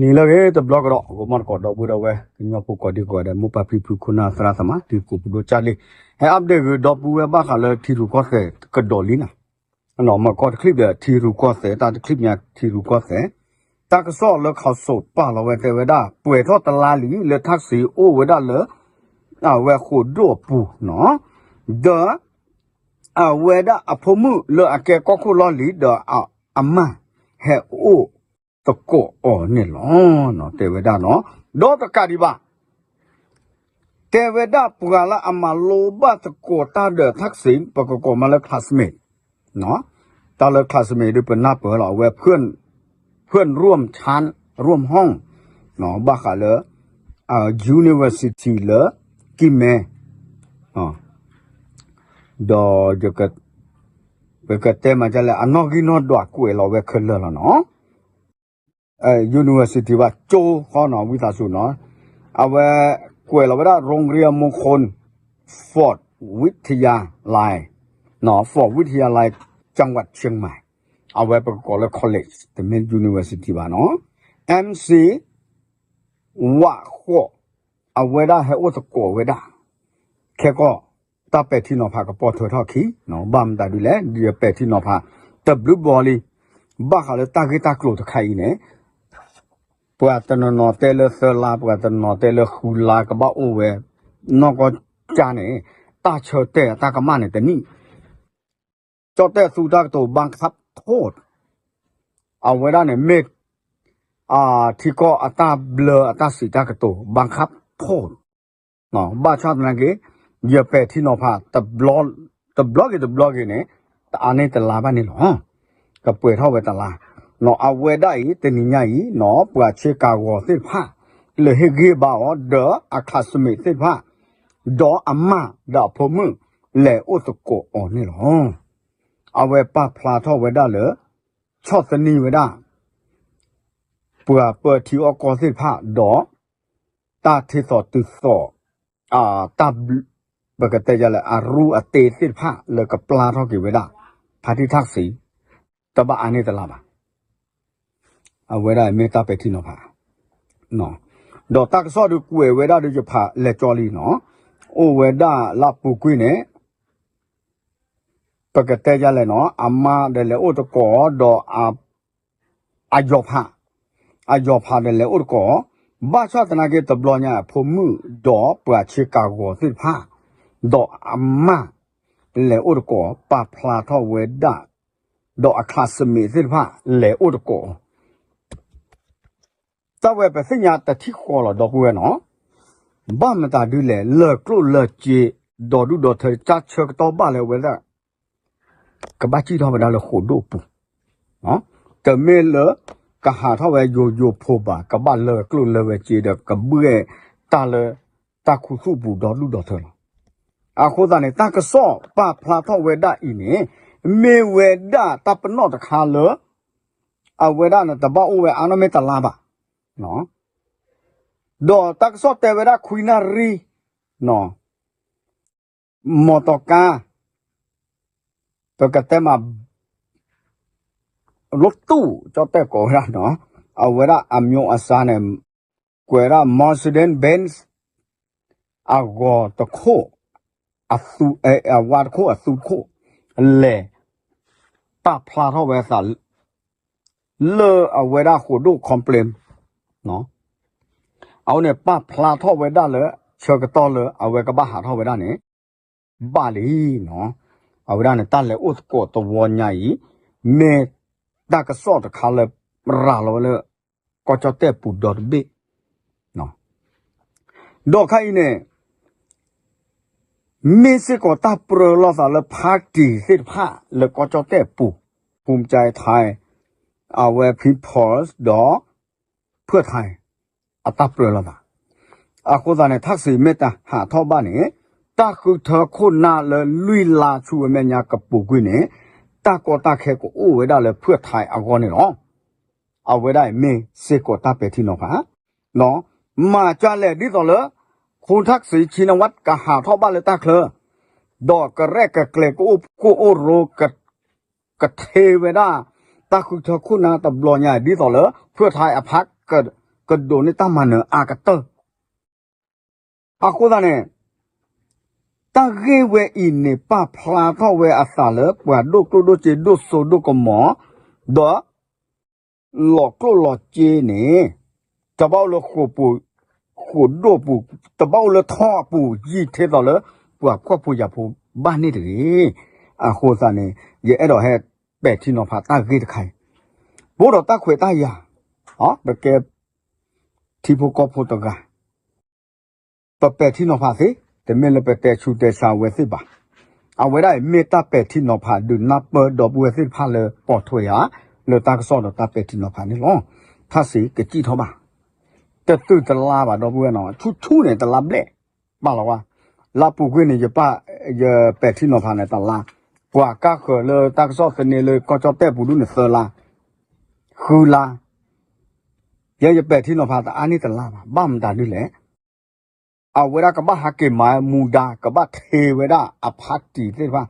နံၤလၢအဂ့ၤတဘျီကဒီး ဂီၤမီၢ်တကိး ဒီပုၢ်ဝဲၢ် ကညီဖိကိးဒံကိးဂၤဒဲး မိၢ်ပၢ်ဖံဖု ခိၣ်နၢ်သရၣ်သမါ တံၤသကိးပဒိၣ်ကၢ်လံ, ဟဲ update ဂ့ၤ ဒီပုၢ်ဝဲၢ် ဘၣ်ဃးလၢထံရူၢ်ကီၢ်သဲးကဒီးလံနီၤ. မ့ၢ်ကီၢ်တချံၣ်ဒီး ထံရူၢ်ကီၢ်သဲး တၢ်တချံၣ်မ့ၢ်ထံရူၢ်ကီၢ်သဲး, တၢ်ကစီၣ်လၢ ခီၣ်စိး ပာ်လီၤဝဲ တဲဝဲဒၣ် ပှဲၤထီၣ်တလါလံ လၢထၣ်စံးအိၣ်ဝဲဒၣ်လၢ အဝဲဃိးဒိၣ်အပူၤနီၤ, ဒီး အဝဲဒၣ်အဖိမုၣ်လၢအကဲကီၢ်ခိၣ်လီၢ်လံၤဒီး အမါ ဟဲအိၣ်သကိးအီၤန့ၣ်လီၤ. တဲဝဲဒၣ်နီၤ, ဒီးတကးဒံးဘၣ် တဲဝဲဒၣ်ပှၤလၢအမၤလိဘၣ်သကိးတၢ်ဒီးထၣ်စံး ပကကိးမးလၢ classmate, တၢ်လၢ classmate ဒ်ပနၢ်ပၢၢ်လီၤ အဝဲ เพื่อนร่วมชั้นร่วมห้อง ဘၣ်ဃးလၢ university လၢ ကံၢ်မဲ ဒီး ပကတဲမးဒ်လဲၣ် အနီၣ်ဂံၢ်နီၣ်ဒွးကွဲးလီၤဝဲခဲလၢာ်လီၤနီၤ. university ဘၣ်ကၠိဃီနီၤ ဝံသးစူၤနီၤ, အဝဲကွဲးလီၤဝဲဒၣ် โรงเรียนมงคล Fort วิทยาลัย Fort วิทยาลัย จังหวัดเชียงใหม่ အဝဲပကကိးလၢ college တမ့ၢ် university ဘၣ်နီၤ, MC ဝးဃိး အဝဲဒၣ်ဟဲအိၣ်သကိးဝဲဒၣ်, ခဲကီၢ် တၢ်ပဲာ်ထံနီၤဖးကပိာ်ထွဲထီၣ်ခံ, ဘၣ်မတၤဒ်လဲၣ် ဒ်ပဲာ်ထံနီၤဖး တဘျုးဘီလံ, ဘၣ်ဃးလၢတၢ်ဂ့ၢ်တၢ်ကျိၤတခါအံၤန့ၣ် ပှၤတနီၤနီၤတဲလၢသၢလါ ပှၤတနီၤတဲလၢဃုလါကဘၣ်အိၣ်ဝဲ, နီၢ်ကီၢ်ကၠါန့ၣ် တၢ်ဆၢတဲာ်အတၢ်ကမၣ်န့ၣ်တနံၣ် ကၠီၣ်တဲၣ်သူတၢ်ကတိၤ บังคับโทษ အဝဲဒၣ်န့ၣ်မ့ၢ် ထံကီၢ်အတၢ်ဘျၢအတၢ်စံးတၢ်ကတိၤ บังคับโทษ ဘၣ်ဆၣ်သနာ်က့ ယပဲာ်ထံနီၤဖး တဘျီက့ၤတဘျီက့ၤန့ၣ် တအါန့ၢ်တလါဘၣ်န့ၣ်လီၤ. ကပှဲၤထီၣ်ဝဲတလါ, အဝဲဒၣ်အံၤ တနံၤညါအံၤနီၤ ပှၤဆ့ကၤဂီၤသ့ၣ်တဖၣ် လဲၤဟ့ၣ်ဂံၢ်ဘါအီၤ ဒီးအ classmate သ့ၣ်တဖၣ် ဒီးအမါဒီးအဖိမုၣ် လဲၤအိၣ်သကိးအီၤန့ၣ်လီၤ. အဝဲပာ်ဖျါထီၣ်ဝဲဒၣ်လၢ ဆီၣ်သနံးဝဲဒၣ် ပှၤပၢထံအီၣ်ကီၢ်သ့ၣ်တဖၣ် ဒီး တၢ်ထ့သိးတုၤသိး တၢ် ပကတဲယၤလဲၣ် အရူအတ့သ့ၣ်တဖၣ်လၢကပျၢ်ထီၣ်က့ၤဝဲဒၣ် ဖါတံၢ်ထၣ်စံး တဘၣ်အါန့ၢ်တလါဘၣ်. အဝဲဒၣ်မ့ၢ်တၢ်ပဲာ်ထံနီၤဖး ဒီးတၢ်ကစီၣ်ဒုးကွဲးဝဲဒၣ်ဒုးယဖးလဲၤကၠီလံနီၤ, အိၣ်ဝဲဒၣ်လၢအပူၤကွံာ်န့ၣ် ပကတဲယၤလဲၣ်နီၤ အမါဒီးလဲၤအိၣ်သကိးဒီး အယီၤဖး, အယီၤဖးဒီးလဲၤအိၣ်သကိး, ဘၣ်ဆၣ်သနာ်က့တဘျီညါအဖိမုၣ်ဒီးပှၤဆ့ကၤဂီၤသ့ၣ်တဖၣ် ဒီးအမါ လဲၤအိၣ်သကိး ပာ်ဖျါထီၣ်ဝဲဒၣ်, ဒီးအ classmate သ့ၣ်တဖၣ်လဲၤအိၣ်သကိး တၢ်ဝဲပသ့ၣ်ညါတထံၣ်ဃီလီၤ ဒီပုၢ်ဝဲၢ်နီၤ, ဘၣ်မတၤဒုလဲၣ် လၢကျိၣ်လၢစ့ ဒီးဒူၣ်ဒီးထၢ တၢ်ဆၢကတီၢ်ဘၣ်လၢအဝဲဒၣ် ကဘၣ်စံၣ်ထီၣ်ဝဲဒၣ်လၢဃိာ်ဒိၣ်အပူၤ, တမ့ၢ်လၢ ကဟးထီၣ်ဝဲယိာ်ယိာ်ဖိဘၣ် ကဘၣ်လၢကျိၣ်လၢဝဲစ့ဒီး ကဘှဲၣ်တၢ်လၢ တၢ်ခူသူၣ်ပူၤဒီးဒူၣ်ဒီးထၢလီၤ. အဃိသတးန့ၣ် တၢ်ကစီၣ်ပာ်ဖျါထီၣ်ဝဲဒၣ်အံၤန့ၣ် မ့ၢ်ဝဲဒၣ်တၢ်ပနီၣ်တခါလၢ အဝဲဒၣ်န့ၣ် တဘၣ်အိၣ်ဝဲအါနီၢ်မ့ၢ်တလါဘၣ် ဒီးတၢ်ကစီၣ်တဲဝဲဒၣ်ခွံနၣ်ရံၣ် မီတီကါ ပကတဲမး လီၤတူၢ် ကၠီၣ်တဲၣ်ကိးဝဲဒၣ်နီၤ, အဝဲဒၣ်အမျိုးအစားန့ၣ် ကွဲးဒၣ် Mercedes-Benz အဂီၤတခိၣ် အဝါတခိၣ်အသူတခိၣ် လဲၤ ပာ်ဖျါထီၣ်ဝဲသး လၢအဝဲဒၣ်ဃိာ်ဒိၣ် complain အဝဲန့ၣ်ပာ်ဖျါထီၣ်ဝဲဒၣ်လၢ ဆၢကတီၢ်လၢအဝဲကဘၣ်ဟးထီၣ်ဝဲဒၣ်န့ၣ် ဘၣ်လံနီၤ. အဝဲဒၣ်န့ၣ် တၢ်လဲၤအိၣ်သကိးတဝီညါအံၤ မ့ၢ်တၢ်ကစီၣ်တခါလၢ ရၤလီၤဝဲလၢ ကီၢ်ကၠီၣ်တဲၣ်ပူၤဒီတဘ့ၣ် ဒီးခါအံၤန့ၣ် မ့ၢ်စ့ၢ်ကီးတၢ်ပြၢလိာ်သးလၢ party သ့ၣ်တဖၣ်လၢကီၢ်ကၠီၣ်တဲၣ်ပူၤ ภูมิใจไทย အဝဲ People's ဒီး เพื่อไทย အတၢ်ပြၢလိာ်သး. အဃိသတးန့ၣ် ထၣ်စံးမ့ၢ်တဟးထီၣ်ဘၣ်န့ၣ် တၢ်ဃုထၢခိၣ်နၢ်လၢလွံၢ်လါဆူအမဲာ်ညါကပူၤကွံာ်န့ၣ် တၢ်ကီတၢ်ခဲကအိၣ်ဝဲဒၣ်လၢ เพื่อไทย အဂီၢ်န့ၣ်လီၤ. အဝဲဒၣ်အံၤမ့ၢ်စ့ၢ်ကီးတၢ်ပဲာ်ထံနီၤဖး မၤကၢ်လဲၣ်ဒ်သိးလၢ ခူထၣ်စံး ชินวัตร ကဟးထီၣ်ဘၣ်လၢတၢ်ချၢ ဒီးကရဲၣ်ကကျဲၤကအိၣ်ဖှိၣ်အိၣ်ရိ ကထ့ဝဲဒၣ် တၢ်ဃုထၢခိၣ်နၢ်တဘျီညါ ဒ်သိးလၢ เพื่อไทย အဖးက ကဒိးန့ၢ်တၢ်မၤနၢၤအါကတၢၢ်. အဃိသတးန့ၣ် တၢ်ဂ့ၢ်ဝဲအံၤန့ၣ် ပာ်ဖျါထီၣ်ဝဲအသးလၢပှၤဒိၣ်ကျိၣ်ဒိၣ်စ့ဒိၣ်စိဒိၣ်ကမီၤ ဒီး လီၤကျိၣ်လီၤစ့န့ၣ် တဘၣ်အိၣ်လၢဃိာ်ပူၤ, ဃိာ်ဒိၣ်ပူၤ, တဘၣ်အိၣ်လၢထီအပူၤ ယံာ်ထဲသိးလၢ ပှၤဖှီၣ်ဖိယာ်ဖိဘၣ်န့ၣ်တဂ့ၤ. အဃိသတးန့ၣ် ယအဲၣ်ဒိးဟဲပဲာ်ထံနီၤဖးတၢ်ဂ့ၢ်တခါအံၤ, ပအိၣ်ဒီးတၢ်ခွဲးတၢ်ယာ်, ပကဲ ထံဖိကီၢ်ဖိတဂၤ ပပဲာ်ထံနီၤဖးသ့, တမ့ၢ်လၢပတဲဆူးတဲဆါအဝဲသ့ၣ်ဘၣ်. အဝဲဒၣ်အံၤမ့ၢ်တၢ်ပဲာ်ထံနီၤဖး ဒုးနၢ်ပၢၢ်ဒီပုၢ်ဝဲၢ်သ့ၣ်တဖၣ်လၢပိာ်ထွဲယၤ လၢတၢ်ကစီၣ်ဒီးတၢ်ပဲာ်ထံနီၤဖးန့ၣ်လီၤ. ထၣ်စ့ကစံၣ်ထီၣ်ဘၣ်, တတုၤတလါဘၣ် ဒီပုၢ်ဝဲၢ်နီၤ ဆူၣ်ဆူၣ်န့ၣ် တလါဘျဲၣ် ပာ်လီၤဝဲ, လါပူၤကွံာ်န့ၣ် ယပာ်, ယပဲာ်ထံနီၤဖးန့ၣ်တလါ, ပှၤကါဃၢၤလၢတၢ်ကစီၣ်သန့လၢကီၢ်ကၠီၣ်တဲၣ်ပူၤဒူၣ်န့ၣ် သၢလါ, ဃုလါ, ယဲယပဲာ်ထံနီၤဖးတအါန့ၢ်တလါဘၣ်, ဘၣ်မတၤဒ်လဲၣ်. အဝဲဒၣ်ကဘၣ်ဟးက့ၤမၤမူဒါ ကဘၣ်ထ့ဝဲဒၣ်အ party သ့ၣ်တဖၣ်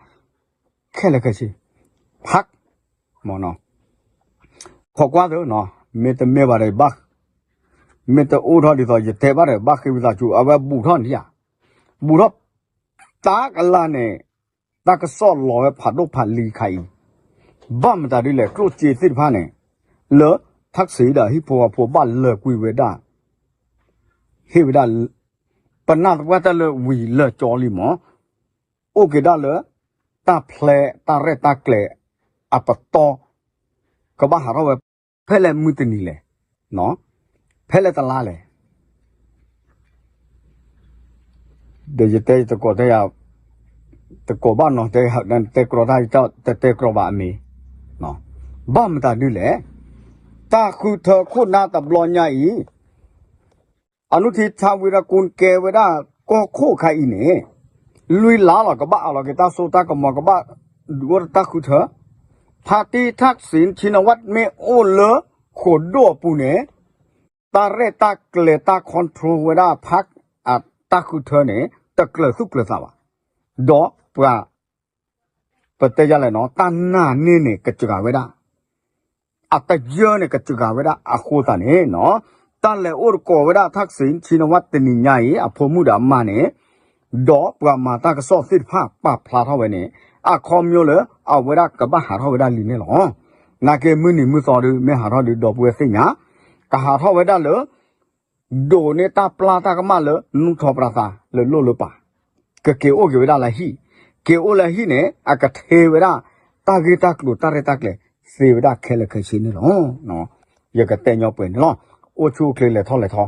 ခဲလၢာ်ခဲဆ့, ဖး, မ့ၢ်နီၤ, ခိးကွၢ်သၢနီၤ, မ့ၢ်တမ့ၢ်ဘၣ်ဒီး ဘၣ်, မ့ၢ်တအိၣ်ထီၣ်ဒ်သိးယတဲဘၣ်ဒီး ဘၣ်ဃ့ဝံသးစူၤ အဝဲဘူးထီၣ်န့ၣ်ဧါ, ဘူးထီၣ် တၢ်ကလါန့ၣ် တၢ်ကစီၣ်လီၤဝဲဖးဒိၣ်ဖးလံၤခါအံၤ, ဘၣ်မတၤဒ်လဲၣ် ကျိၣ်စ့သ့ၣ်တဖၣ်န့ၣ် လၢထၣ်စ့ဒီးဟံၣ်ဖိဃီဖိဘၣ်လၢာ်ကွံာ်ဝဲဒၣ်, ဟ့ၣ်ဝဲဒၣ်, ပနၢ်သပှၢ်တၢ်လၢဝံၤလၢာ်ကၠီလံမ့ၢ်, အိၣ်က့ၤဒၣ်လၢ တၢ်ဖျဲးတၢ်ရဲၣ်တၢ်ကျဲၤ အပတီၢ် ကဘၣ်ဟးထီၣ်ဝဲ ဖဲလဲၣ်မုၢ်တနံၤလဲၣ်, ဖဲလဲၣ်တလါလဲၣ် ဒီးယတဲယတကိးတဲယၤ, တကိးဘၣ်နီၤ တဲတဲကြီတၢ် တတဲကြီဘၣ်အမ့ၢ်, ဘၣ်မတၤဒ်လဲၣ်, တၢ်ဃုထၢခိၣ်နၢ်တဘျီညါအံၤ, အနုထံထၣ်ဝံရကူၣ်ကဲဝဲဒၣ်ကီၢ်ခိၣ်ခါအံၤန့ၣ်, လွံၢ်လါလီၤ ကဘၣ်အးလီၤက့ၤတၢ်စိတၢ်ကမီၤ ကဘၣ်ဒုးအိၣ်တၢ်ဃုထၢ, ဖါတံၢ်ထၣ်စ့ၣ် ထံနဝၣ် မ့ၢ်အိၣ်လၢဃိာ်ဒိၣ်အပူၤန့ၣ် တၢ်ရဲၣ်တၢ်ကျဲၤတၢ် control ဝဲဒၣ်ဖး အတၢ်ဃုထၢန့ၣ် တကျၢၤသူၣ်ကျၢၤသးဘၣ်, ဒီးပှၤ ပတဲယလဲၣ်နီၤ တၢ်နာ်န့ၢ်န့ၣ်ကစှၤဝဲဒၣ်, အတယၢန့ၣ်ကစှၤဝဲဒၣ်အဃိသတးန့ၣ်နီၤ, တၢ်လဲၤအိၣ်တကိးဝဲဒၣ်ထၣ်စ့ၣ် ထံနဝၣ် တနံၤညါအံၤ အဖိမုၣ်ဒီးအမါန့ၣ်, ဒီးပှၤမၤတၢ်ကစီၣ်သ့ၣ်တဖၣ်ပာ်ဖျါထီၣ်ဝဲန့ၣ်, အခီပညီလၢအဝဲဒၣ်ကဘၣ်ဟးထီၣ်ဝဲဒၣ်လံန့ၣ်လီၤ. နာ်က့မုၢ်နံၤမုၢ်သီဒုး မ့ၢ်ဟးထီၣ်ဒုး ဒီပုၢ်ဝဲၢ်သ့ၣ်ညါ, ကဟးထီၣ်ဝဲဒၣ်လၢ ဒိးန့ၢ်တၢ်ပျၢ်တၢ်ကမၣ်လၢ နူၢ်ထီၣ်ပြးသးလၢလိၣ်လၢပာ်, ကက့ၤအိၣ်က့ၤဝဲဒၣ်လၢဟံၣ်, က့ၤအိၣ်လၢဟံၣ်န့ၣ် အကထ့ဝဲဒၣ် တၢ်ဂ့ၢ်တၢ်ကျိၤတၢ်ရဲၣ်တၢ်ကျဲၤ သ့ဝဲဒၣ်ခဲလၢာ်ခဲဆ့န့ၣ်လီၤ. ယကတဲညီပှဲၤန့ၣ်လီၤ. အိၣ်ဆူၣ်အိၣ်ချ့လဲၤထီၣ်လဲၤထီ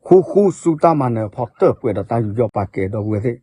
ဃူဃူဆူတၢ်မၤနၢၤဖီတၢၢ်ပှဲၤဒီးတၢ်ယူးယီၣ်ပာ်ကဲဒီပုၢ်ဝဲၢ်သ့ၣ်,